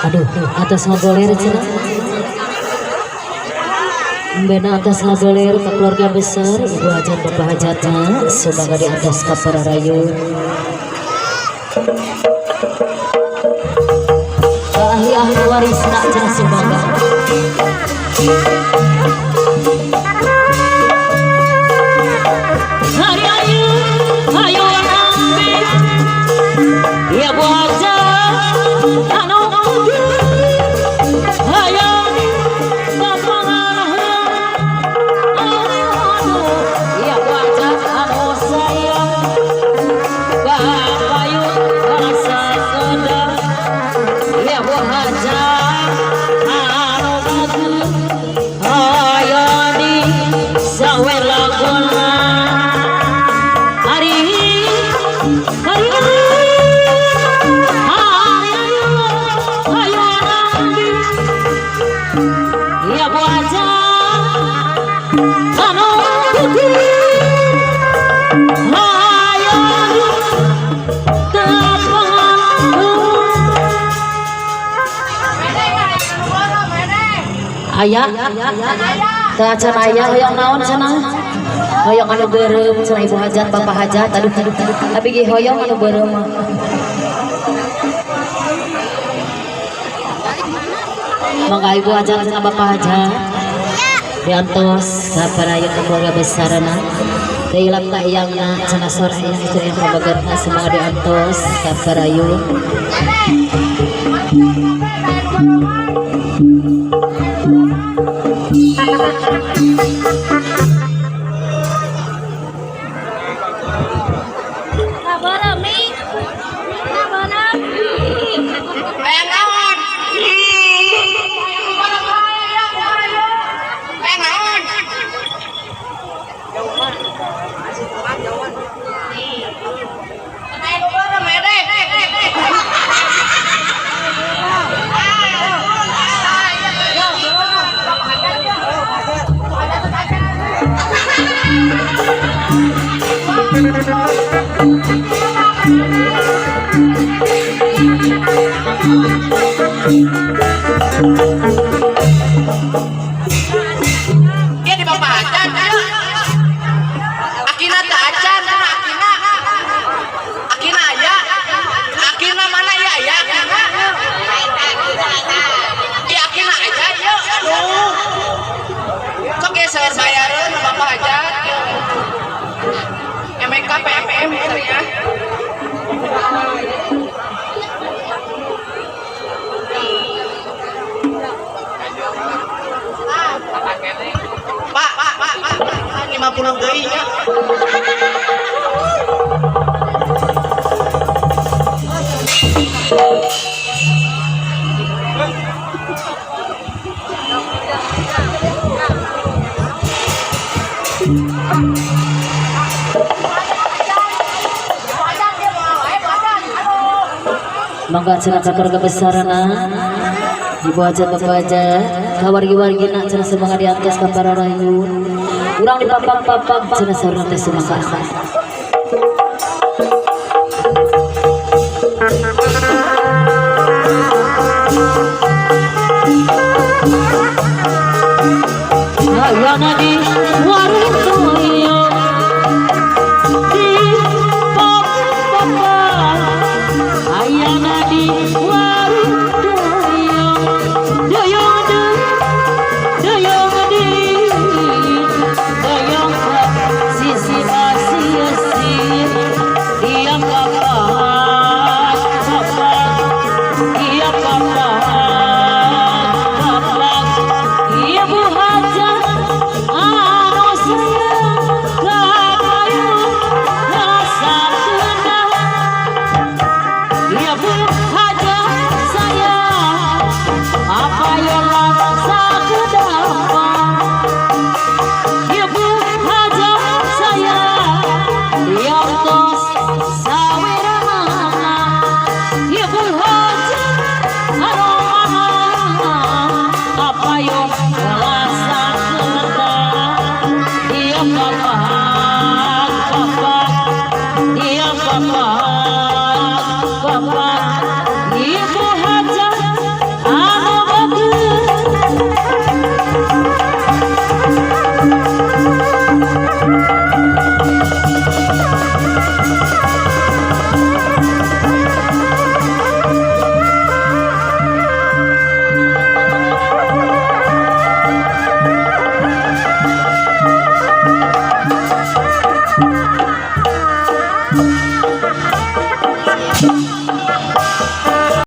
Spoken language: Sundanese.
Aduh, atas ngagoler cenah. Bena atas ngagoler ke keluarga besar, ibu hajat bapak hajatna, semoga di atas ka para rayu. Ahli-ahli warisna cenah semoga. Hari ayu, ayo ambil, ya bu hajat, anu ayah, teu acan ayah hoyong naon cenah? Hoyong anu beureum cenah ibu hajat bapak hajat, aduh abi ge hoyong anu beureum. Mangga ibu hajat cenah bapak hajat. Diantos ka para keluarga besarna. Teu ilap kahiyangna cenah sora yang istri yang kabageurna semua diantos ka parayu. Iya di Bapak Acan. Akina tak acan, mana Akina? Akina aya. Akina mana ya ya Akina? Iya Akina aja ya. Aduh. Sok ya seur bayareun Bapak Hajat. MK PMM misalnya. Pak, Pak, Pak, Pak, 50 deui nya. Mangga cenah ka keluarga besarna, Ibu Hajat, Bapak Hajat, kawargi-wargina cenah sumangga diantos ka pararayun. Urang dipapak-papak cenah saurna teh sumangga. Hayana di